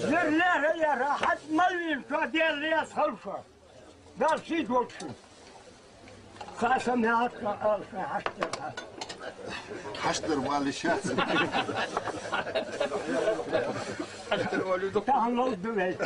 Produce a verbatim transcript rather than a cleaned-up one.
Лер, лер, лер, хьац мел вийна, цо Даьла раьза хилва шоана. Дала сий долда шун. Хасам яхка алша хьаштар. Хьаштар валли шац. Тахан ловда вай.